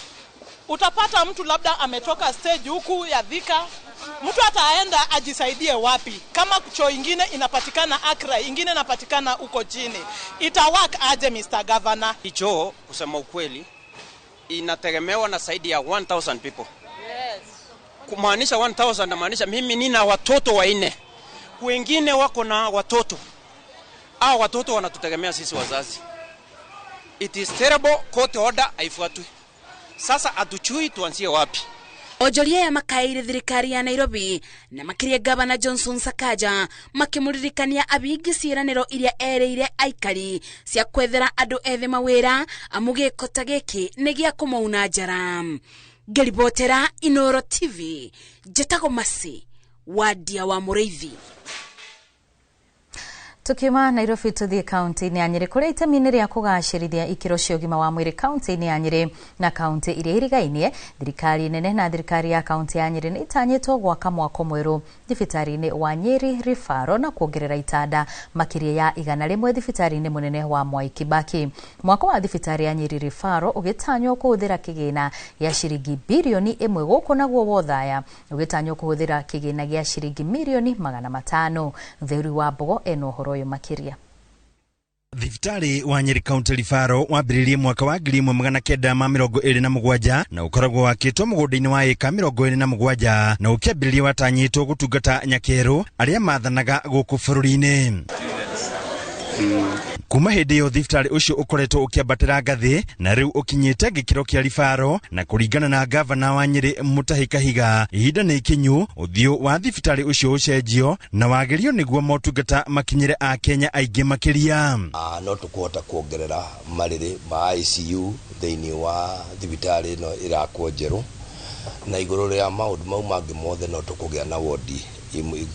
Utapata mtu labda ametoka stage huku ya Thika, mtu ataenda ajisaidie wapi? Kama choo ingine inapatikana Accra, ingine inapatikana huko chini. Itawak aje Mr. Governor? Choo kusema ukweli inategemewa na zaidi ya 1000 people. Yes. Kumaanisha 1000 na maanisha mimi nina watoto wanne. Wengine wako na watoto. Hao watoto wanatutegemea sisi wazazi. It is terrible, court order haifuatwi. Sasa atuchui tuanzie wapi? Onjoria ya makaire thirikari ya Nairobi na makiria Gavana Johnson Sakaja makimuririkania abingi ciĩranĩro iria erĩire aikari cia kwethera andũ ethĩ mawĩra amu gĩko ta gĩkĩ nĩ gĩa kũmauna njara. Ngĩribotera Inooro TV, njĩtagwo Mercy Wandia wa Mũrĩithi. Tukiuma Nairobi tuthie kaunti-inĩ ya Nyĩrĩ kũrĩa itemi-inĩ rĩa kũgacĩrithia ikĩro cia ũgima wa mwĩrĩ kaunti-inĩ ya Nyĩrĩ na kaunti iria irigainie, thirikari nene na thirikari ya kaunti ya Nyĩrĩ nĩ itanyĩtwo gwaka mwako mwerũ thibitarĩ-inĩ wa Nyeri Referral na kuongerera itanda makĩria ya 100 thibitarĩ-inĩ mũnene wa Mwai Kibaki. Mwako wa thibitarĩ ya Nyeri Referral ũgĩtanywo kũhũthĩra kĩgĩna gĩa ciringi birioni 1 gũkũ naguo Wothaya ũgĩtanywo kũhũthĩra kĩgĩna gĩa ciringi mirioni 500. Theuri wa Mbogo ena ũhoro ũyũ makĩria. Thibitarĩ wa Nyeri County Referral wambĩrĩirie mwaka wa 1927 na ũkoragwo wakĩtwo mũgũnda-inĩ wa ĩka 27 na ũkĩambĩrĩria watanyĩtwo gũtungata nyakerũ arĩa mathanaga gũkũ bũrũri-inĩ. Kuma hĩndĩ ĩyo thibitarĩ ũcio ũkoretwo ũkĩambatĩra ngathĩ na rĩu ũkinyĩte gĩkĩro kĩa ribaro, na kũringana na gavana wa Nyeri Mutahi Kahiga, ihinda nĩ ikinyu ũthiũ wa thibitarĩ ũcio ũcenjio na wagĩrio nĩguo motungata makinyĩre Akenya aingĩ makĩria. No tũkũhota kuongerera marĩrĩ ma ICU thĩinĩ wa thibitarĩ ĩno ĩrakwo njerũ, na igũrũ rĩa maũndũ mau mangĩ mothe no tũkũgĩa na wodi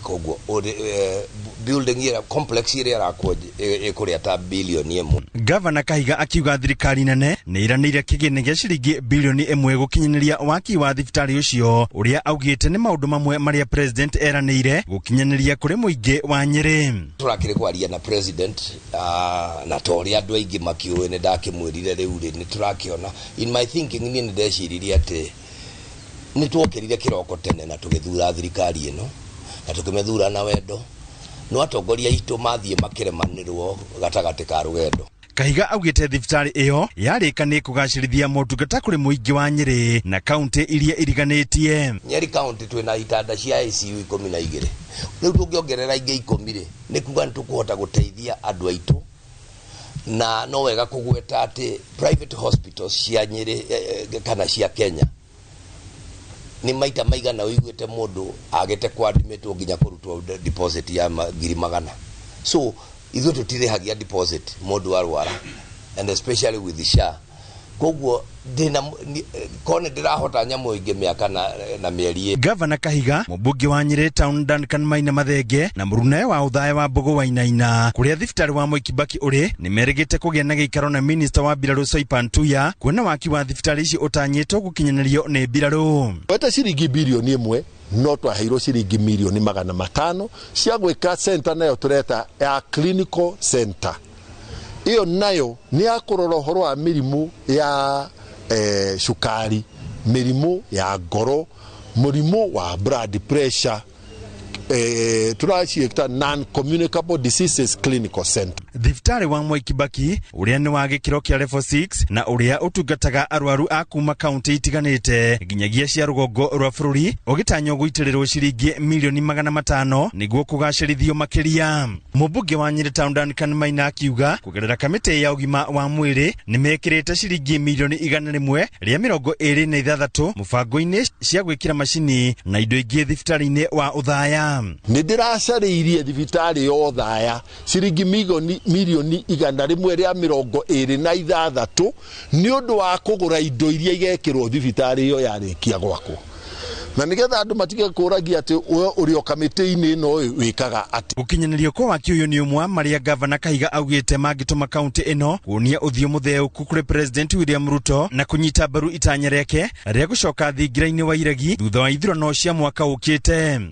koguo building ĩrĩa complex ĩrĩa ĩrakwo ĩkũrĩa ta bilioni 1. Gavana Kahiga akiuga thirikari nene nĩ ĩranĩire kĩgĩna gĩa ciringi bilioni 1 gũkinyanĩria waki wa thibitarĩ ũcio, ũrĩa augĩte nĩ maũndũ mamwe marĩa president eranĩire gũkinyanĩria kũrĩ mũingĩ wa Nyeri. Tũrakĩrĩ kwaria na president na ta ũrĩa andũ aingĩ makĩũĩ nĩ ndakĩmwĩrire rĩu rĩ nĩ tũrakĩona. In my thinking niĩ nĩ ndeciririe atĩ nĩ twokĩrire kĩroko tene na tũgĩthura thirikari ĩno na tũkĩmĩthura na wendo, no atongoria aitũ mathiĩ makĩremanĩrwo gatagatĩ ka rũgendo. Kahiga augĩte thibitarĩ ĩyo yarĩka nĩ kũgacĩrithia motungata kũrĩ mũingĩ wa Nyeri na kaunti iria iriganĩtie. Nyeri kaunti twĩna itanda cia ICU 12, rĩu tũngĩongerera ingĩ 10 rĩ, nĩ kuga nĩ tũkũhota gũteithia andũ aitũ. Na no wega kũgweta atĩ private hospitals cia Nyeri kana cia Kenya nĩ maita maigana ũiguĩte mũndũ agĩte kwadimĩtwo nginya kũrutwo deposit ya 100,000. So ithuĩ tũtirĩhagia deposit mũndũ arwara, and especially with the SHA. Koguo ndĩna kone ndĩrahota nyamũ ingĩ mĩaka na mĩeri. Gavana Kahiga, mũmbunge wa Nyeri Town Duncan Maina Mathenge na mũrunae wa Othaya wa Mbogo Wainaina kũrĩa thibitarĩ wa Mwai Kibaki ũrĩ nĩ merĩgĩte kũgĩa na gĩikaro na minista wa mbirarũ Soipan Tuya kuona waki wa thibitarĩ ici ũtanyĩtwo gũkinyanĩrio nĩ mbirarũ. Wete ciringi bilioni 1 no twaheirwo ciringi milioni 500 cia gwĩka center nayo tũreta ya clinical center. Iyo nayo nĩ ya kũrora ũhoro wa mĩrimũ ya cukari, mĩrimũ ya ngoro, mũrimũ wa blood pressure, tũraciĩta non-communicable diseases clinical center. Thibitarĩ wa Mwai Kibaki ũrĩa nĩ wa gĩkĩro kĩa level 6 na ũrĩa ũtungataga arwaru a kuma kaunti itiganĩte nginyagia cia rũgongo rwa bũrũri ũgĩtanywo gũitĩrĩrwo ciringi milioni 500 nĩguo kũgacĩrithio makĩria. Mũmbunge wa Nyeri Town Duncan Maina akiuga kũgerera kamĩtĩ ya ũgima wa mwĩrĩ nĩ mekĩrĩte ciringi milioni 126 mũbango-inĩ cia gwĩkĩra macini na indo ingĩ thibitarĩ-inĩ wa Othaya. Nĩ ndĩracarĩirie thibitarĩ ya Othaya ciringi milioni 126 nĩ ũndũ wa kũgũra indo iria igekĩrwo thibitarĩ ĩyo yarĩkia gwakwo, na nĩgetha andũ matige kũragia atĩ ũrĩ o kamĩtĩ-inĩ ĩno wĩkaga atĩ. Gũkinyanĩrio kwa waki ũyũ nĩ ũmwe marĩa Gavana Kahiga augĩte mangĩtũma kaunti ĩno kuonia ũthiũ mũtheũku kũrĩ President William Ruto na kũnyita mbaru itanya rĩake rĩa gũcoka thingira-inĩ wa iregi thutha wa ithurano cia mwaka ũkĩte.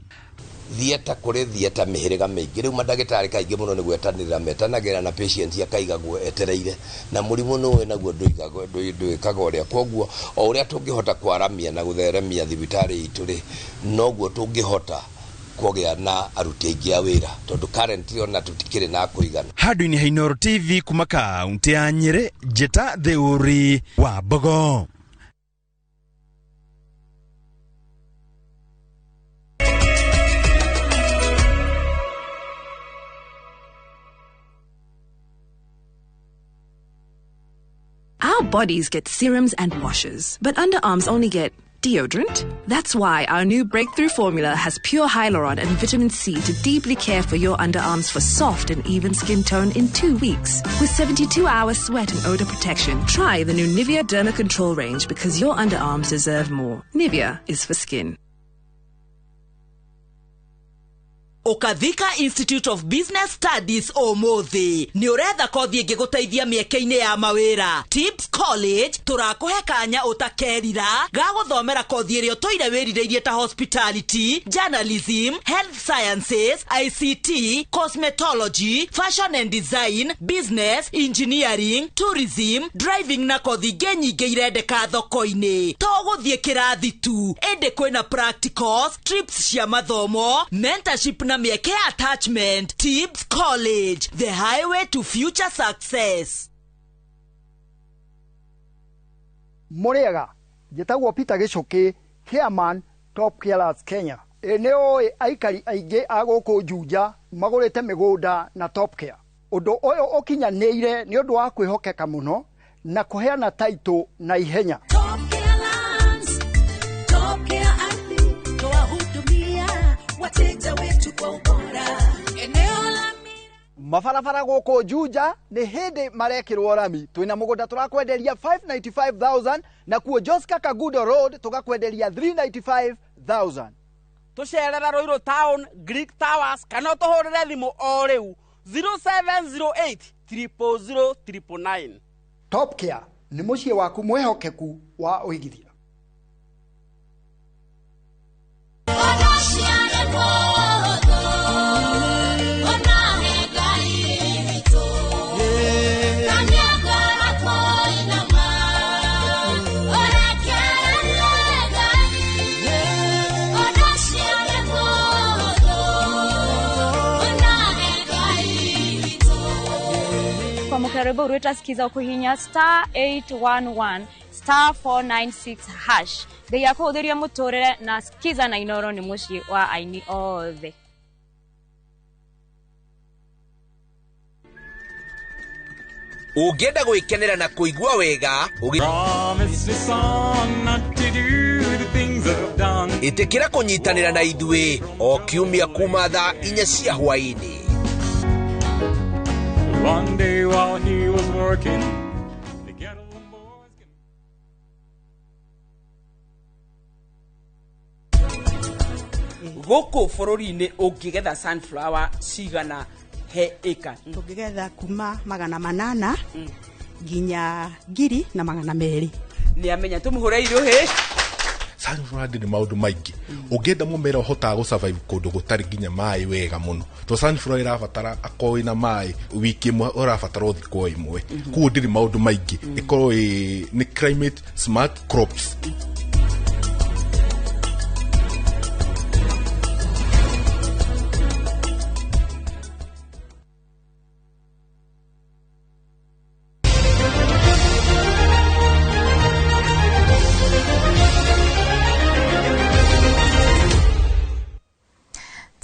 Thieta kũrĩ thieta mĩhĩrĩga mĩingĩ rĩu mandagĩtarĩ kaingĩ mũno nĩ gwetanĩrĩra metanagĩra na patients akaigagwo etereire, na mũrimũ nĩ naguo ndwĩkaga ũrĩa. Koguo o ũrĩa tũngĩhota kwaramia na gũtheremia thibitarĩ itũ rĩ, noguo tũngĩhota kũgĩa na aruti aingĩ a wĩra, tondũ currently ona tũtikĩrĩ na kũigana. Handũ-inĩ ha Inooro TV kuma kaunti ya Nyeri, Njĩta Theuri wa Mbogo. Our bodies get serums and washes, but underarms only get deodorant. That's why our new breakthrough formula has pure hyaluron and vitamin C to deeply care for your underarms for soft and even skin tone in 2 weeks. With 72-hour sweat and odor protection, try the new Nivea Derma Control range because your underarms deserve more. Nivea is for skin. Ũkathika Institute of Business Studies ũmũthĩ nĩ ũretha kothi ĩngĩgũteithia mĩeke-inĩ ya mawĩra. Tips College tũrakũhe kanya ũtakerira ga gũthomera kothi ĩrĩa ũtũire wĩrirĩirie ta hospitality, journalism, health sciences, ICT, cosmetology, fashion and design, business, engineering, tourism, driving na kothi ingĩ nyingĩ irendeka thoko-inĩ. To gũthiĩ kĩrathi tu, ĩndĩ kwĩna practicals, trips cia mathomo, mentorship na mĩeke ya attachment. Tibbs College, the highway to future success. Mũrĩega, njĩtagwo Peter Gĩcũkĩ, chairman Top Carers Kenya. Ĩ nĩ ũĩ aikari aingĩ a gũkũ Juja magũrĩte mĩgũnda na Top Care. Ũndũ ũyũ ũkinyanĩire nĩ ũndũ wa kwĩhokeka mũno na kũheana taitũ na ihenya. Top Care Ardhi, twahudumia wateja wetu kwa ubora. Eneo la Mabarabara gũkũ Juja nĩ hĩndĩ marekĩrwo rami. Twĩna mũgũnda tũrakwenderia 595,000 na kuo Joska Kagudo Road tũgakwenderia 395,000. Tũcerere Ruiru Town, Greek Towers kana ũtũhũrĩre thimũ o rĩu 0708 000 999. Top Care nĩ mũciĩ waku mwĩhokeku wa ũigithia. Karibu Rwita sikiza ukuhinya star 811 star 496 hash. Ngai akuhuthirie muturire na sikiza na Inoro ni mucii wa aini othe. Ũngĩenda gwĩkenera na kũigua wega, ĩtĩkĩra kũnyitanĩra na ithuĩ o kiumia kuma thaa 4 cia hwaĩ-inĩ. One day while he was working, the ghetto boys. Gũkũ bũrũri-inĩ ũngĩgetha sunflower cigana he ĩka? Tũngĩgetha kuma 800 nginya 1200. Nĩ amenya tũmũhũre irũhĩ. Sunflower ndĩrĩ maũndũ maingĩ. Ũngĩenda mũmera ũhotaga gũ-survive kũndũ gũtarĩ nginya maĩ wega mũno. To sunflower ĩrabatara akorwo ĩna maĩ wiki ĩmwe ũrabatara o thikũ ĩmwe. Koguo ndĩrĩ maũndũ maingĩ. Ĩkorwo nĩ climate smart crops.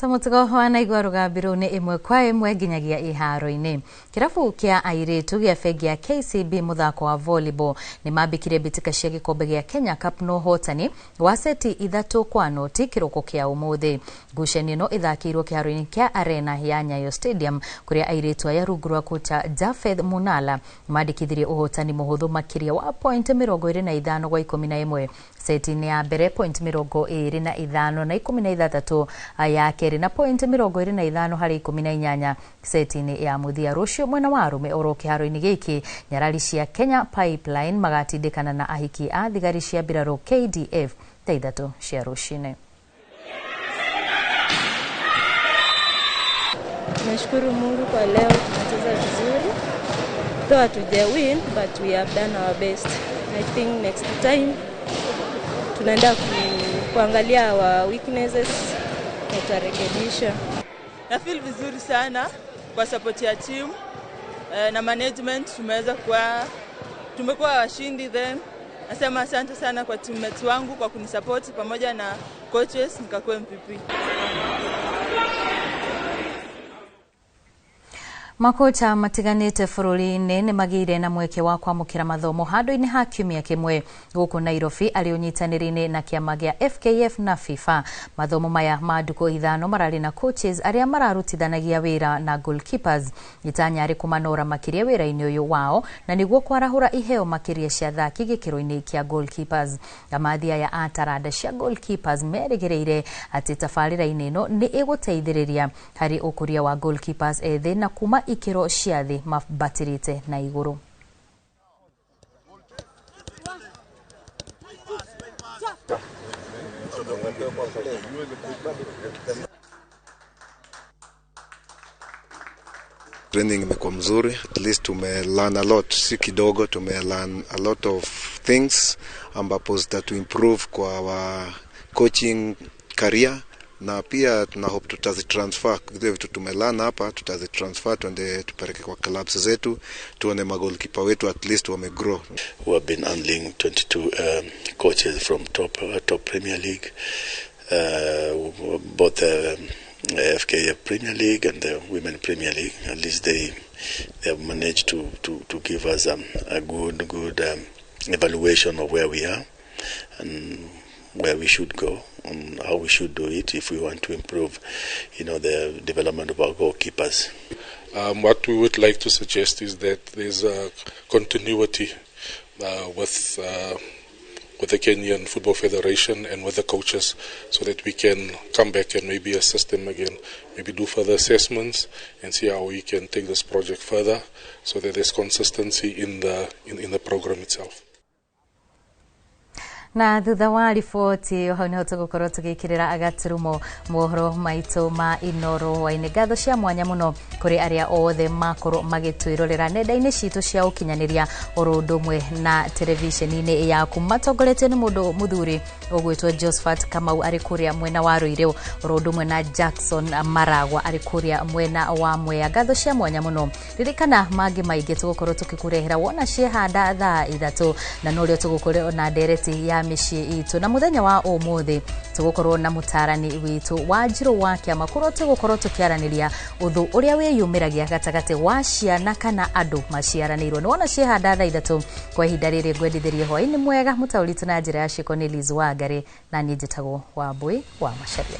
Mũtugo wanaigua rũgambi rũu nĩ ĩmwe kwa ĩmwe nginyagia iharo-inĩ. Kĩrabu kĩa airĩtu gĩa bengi ya KCB mũthako wa volleyball nĩ mambĩkire mbĩtĩka cia gĩkombe gĩa Kenya Cup na ũhotani wa seti 3-0 kĩroko kĩa ũmũthĩ. Ngucanio ĩno ĩthakĩirwo kĩharo-inĩ kĩa Arena ya Nyayo Stadium kũrĩa airĩtu aya rungu rwa kocha Jafeth Munala mandĩkithirie ũhotani mũhũthũ makĩria wa point 25 gwa 11. Seti-inĩ ya mbere point 25 na 16 ya kerĩ na point 25 harĩ 18 seti-inĩ ya mũthia. Rũciũ mwena wa arũme oro kĩharo-inĩ gĩkĩ nyarari cia Kenya Pipeline magatindĩkana na ahiki a thigari cia mbirarũ KDF thaa 3 cia rũcinĩ. Tunashukuru Mungu kwa leo tumecheza vizuri. Though hatuja win but we have done our best. I think next time tunaenda kuangalia our weaknesses na tutarekebisha. Na feel vizuri sana kwa support ya team na management, tumekuwa washindi. Then nasema asante sana kwa teammates wangu kwa kunisupport pamoja na coaches nikakuwa MVP. Makocha matiganĩte bũrũri-inĩ nĩ magĩire na mweke wa kwamũkĩra mathomo handũ-inĩ ha kiumia kĩmwe gũkũ Nairobi arĩ ũnyitanĩri-inĩ na kĩama gĩa FKF na FIFA. Mathomo maya ma ndukũ 5 mararĩ na coaches arĩa mararutithanagia wĩra na goalkeepers. Itanya arĩ kũmanora makĩria wĩra-inĩ ũyũ wao na nĩguo kwarahũra iheo makĩria cia athaki gĩkĩro-inĩ kĩa goalkeepers. Amathi aya a taranda cia goalkeepers merĩgĩrĩire atĩ tabarĩra-inĩ ĩno nĩ ĩgũteithĩrĩria harĩ ũkũria wa goalkeepers ethĩ na kuma ikĩro cia thĩ mabatĩrĩte na igũrũ. Training imekuwa mzuri, at least tume learn a lot, si kidogo, tume learn a lot of things ambapo zitatu improve kwa our coaching career Na pia tuna hope tutazitransfer zile vitu tumelearn hapa, tutazitransfer tuende tupeleke kwa clubs zetu, tuone magolkipa wetu at least wamegrow. Who have been handling 22 coaches from top Premier League, both FKF Premier League and the Women Premier League. At least they have managed to give us a good evaluation of where we are and where we should go and how we should do it if we want to improve the development of our goalkeepers. What we would like to suggest is that there's a continuity with the Kenyan Football Federation and with the coaches, so that we can come back and maybe assist them again, maybe do further assessments and see how we can take this project further, so that there's consistency in the program itself. Na thutha wa riboti ĩyo, hau niho tũgũkorwo tũgĩkĩrĩra agaturumo mohoro maitũ ma Inoro hwainĩ. Ngatho cia mwanya mũno kũrĩ arĩa othe makorwo magĩtwĩrorera nenda-inĩ citũ cia ũkinyanĩria oro ũndũ ũmwe na televisheni-inĩ yaku, matongoretio nĩ mũndũ mũthuri ũgwĩtwo Josephat Kamau arĩ kũrĩa mwena wa Ruiru, oro ũndũ ũmwe na Jackson Maragwa arĩ kũrĩa mwena wa Mwea. Ngatho cia mwanya mũno. Ririkana mangĩ maingĩ tũgũkorwo tũkĩkũrehera wona ciehanda thaa 3, na norĩo tũgũkorwo na ndereti ya mĩciĩ itũ, na mũthenya wa ũmũthĩ tũgũkorwo na mũtarani witũ wa Njirũ wa kĩama, kũrĩa tũgũkorwo tũkĩaranĩria ũthũ ũrĩa wĩyumĩragia gatagatĩ wa ciana kana andũ maciaranĩirwo. Nĩ wona ciehanda thaa 3. Kwa ihinda rĩrĩ ngwendithĩrie hwaĩ-inĩ mwega. Mũtaũri na njĩra ya ciĩko nĩ Liz Wangari, na niĩ njĩtagwo Wambui wa Macharia.